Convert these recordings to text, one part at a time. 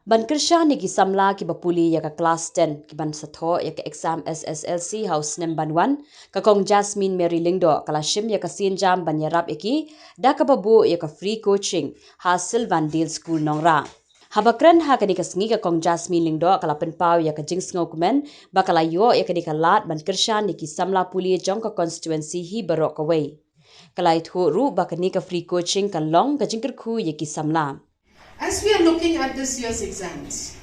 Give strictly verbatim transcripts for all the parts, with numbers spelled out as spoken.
Ban kyrshan ïa ki samla kiba pule ïa ka klas ten kiban sa thoh ïa ka exam S S L C ha u snem ban wan, ka Kong Jasmine Mary Lyngdoh ka la shim ïa ka sienjam ban ïarap ïa ki da kaba buh ïa ka free coaching ha Sylvan Dale School Nongrah. Haba kren ha kane ka sngi, ka Kong Jasmine Lyngdoh ka la pynpaw ïa ka jingsngewkmen ba ka la ïoh ïa kane ka lad ban kyrshan ïa ki samla pule jong ka constituency hi baroh kawei. Ka la ïathuh ruh ba kane ka free coaching kan long ka jingkyrkhu ïa ki samla. As we are looking at this year's exams,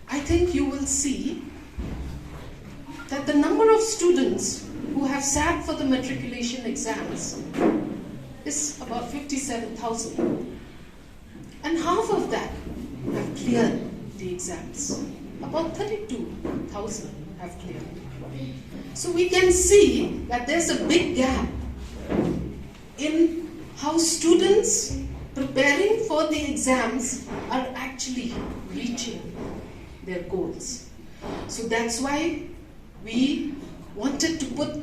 I think you will see that the number of students who have sat for the matriculation exams is about fifty-seven thousand. And half of that have cleared the exams. About thirty-two thousand have cleared. So we can see that there's a big gap in how students preparing for the exams are actually reaching their goals. So that's why we wanted to put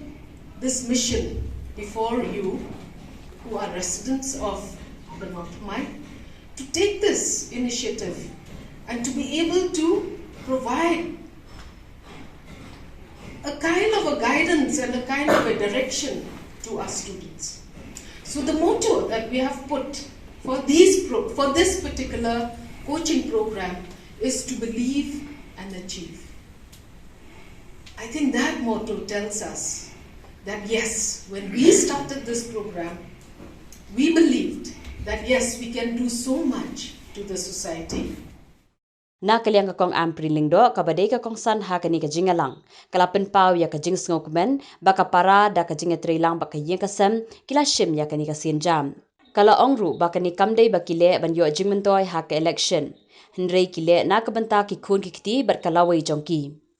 this mission before you, who are residents of the North Mine, to take this initiative and to be able to provide a kind of a guidance and a kind of a direction to our students. So the motto that we have put for these pro- for this particular coaching program is to believe and achieve. I think that motto tells us that yes, when we started this program, we believed that yes, we can do so much to the society. Na ka liang ka Kong Ampareen Lyngdoh kaba dei ka kongsan ha kane ka jingïalang, ka la pynpaw ïa ka jingsngewkmen ba ka para da ka jingïatreilang bad ka ïing ka sem ki la shim ïa kane ka sienjam. Ka la ong ruh ba kane kam dei ba ki leh ban ïoh jingmyntoi ha ka election, hynrei ki leh na ka bynta ki khun ki kti bad ka lawei jong ki.